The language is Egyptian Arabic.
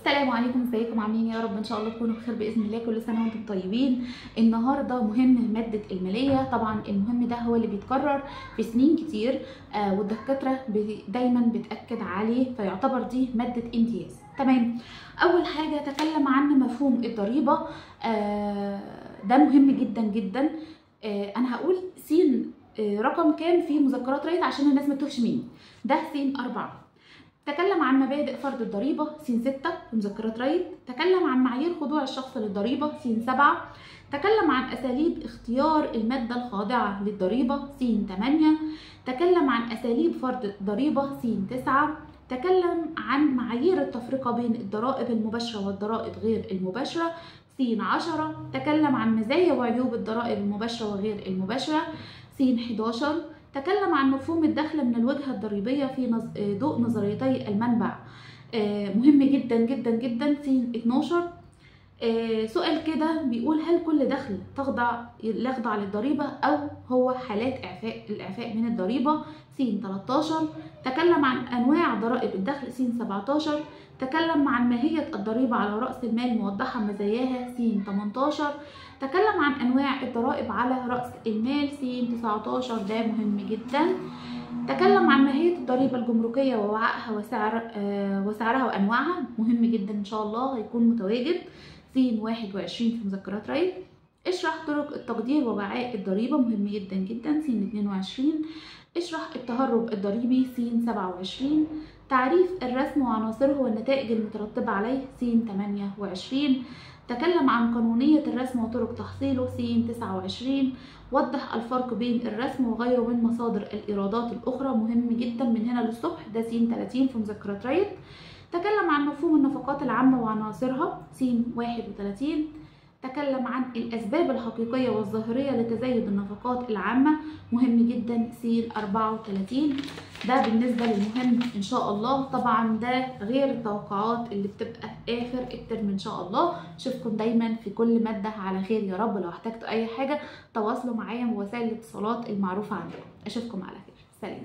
السلام عليكم، ازيكم عاملين؟ يا رب ان شاء الله تكونوا بخير باذن الله. كل سنة وانتم طيبين. النهارده مهم مادة المالية. طبعا المهم ده هو اللي بيتكرر في سنين كتير، والدكاتره دايما بتاكد عليه، فيعتبر دي مادة امتياز. تمام. اول حاجة تكلم عن مفهوم الضريبة، ده مهم جدا جدا. انا هقول سين رقم كام في مذكرات رايت عشان الناس ما تتوهش مني. ده سين 4. تكلم عن مبادئ فرض الضريبة سين 6 في مذكرات رايت. تكلم عن معايير خضوع الشخص للضريبة سين 7. تكلم عن أساليب اختيار المادة الخاضعة للضريبة سين 8. تكلم عن أساليب فرض الضريبة سين 9. تكلم عن معايير التفرقة بين الضرائب المباشرة والضرائب غير المباشرة سين 10. تكلم عن مزايا وعيوب الضرائب المباشرة وغير المباشرة سين 11. تكلم عن مفهوم الدخل من الوجهة الضريبية في ضوء نظريتي المنبع، مهم جدا جدا جدا سين 12. سؤال كده بيقول هل كل دخل يخضع للضريبة أو هو حالات الإعفاء من الضريبة سين 13. تكلم عن أنواع ضرائب الدخل سين 17. تكلم عن ماهية الضريبة على رأس المال موضحة مزاياها سين 18. تكلم عن أنواع الضرائب على رأس المال سين 19، ده مهم جدا. تكلم عن ماهية الضريبة الجمركية ووعائها وسعرها وأنواعها، مهم جدا إن شاء الله هيكون متواجد سين 21 في مذكرات رايت. اشرح طرق التقدير ووعاء الضريبة، مهم جدا جدا سين 22. اشرح التهرب الضريبي سين 27. تعريف الرسم وعناصره والنتائج المترتبة عليه سين 28. تكلم عن قانونية الرسم وطرق تحصيله سين 29. وضح الفرق بين الرسم وغيره من مصادر الإيرادات الأخرى، مهم جدا من هنا للصبح، ده سين 30 في مذكرات رايت. تكلم عن مفهوم النفقات العامة وعناصرها سين 31. تكلم عن الأسباب الحقيقية والظاهرية لتزايد النفقات العامة، مهم جدا سين 34. ده بالنسبة للمهم إن شاء الله. طبعا ده غير التوقعات اللي بتبقى في آخر الترم إن شاء الله. أشوفكم دايما في كل مادة على خير يا رب. لو احتجتوا أي حاجة تواصلوا معايا بوسائل الاتصالات المعروفة عندكم. أشوفكم على خير، سلام.